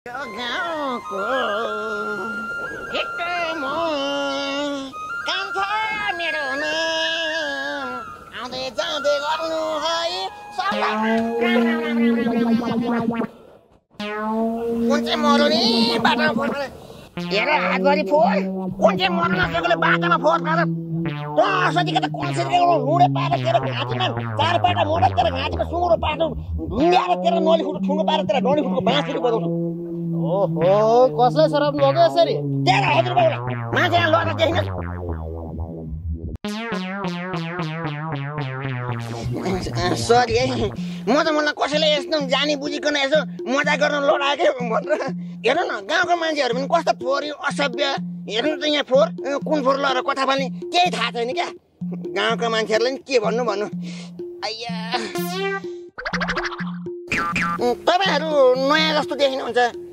गाउँको हिटो काम छ मेरो आउँदै जाँदै गर्नु है कुन चाहिँ मरो नि बाटोमा फोहोर गरेर हेर हातभरि फोहोर कुन चाहिँ मर्न नसकेकोले बाटोमा फोहोर गरेर सजिकै त कन्सेल लुडे पारेर तेरो घाँटीमा चारपल्ट मोडा तेरो घाँटीमा सुँगुरो पाटो ढुङ्ग्याएर तेरो नली फुटो ठुङ्गो पारेर तेरो डोनी फुटको बाँसुरी बजाउँछ। ओहो कसलाई शराब लग्यो यसरी? तेरो हजुरबाउलाई मान्छे यहाँ लगेर देखिन सरी है म त मलाई कसैले यस्तो जानी बुझिकन यसो मजा गर्न लडाएकै भनेर हेर्नु न गाउँको मान्छेहरू पनि कस्तो फोहोर असभ्य हेर्नु त यहाँ फोहोर कुन फोहोर लगाएर कथा फाल्ने केही थाहा छैन क्या गाउँका मान्छेहरूलाई नि के भन्नु भन्नु आइया तपाईँहरू नयाँ जस्तो देखिनुहुन्छ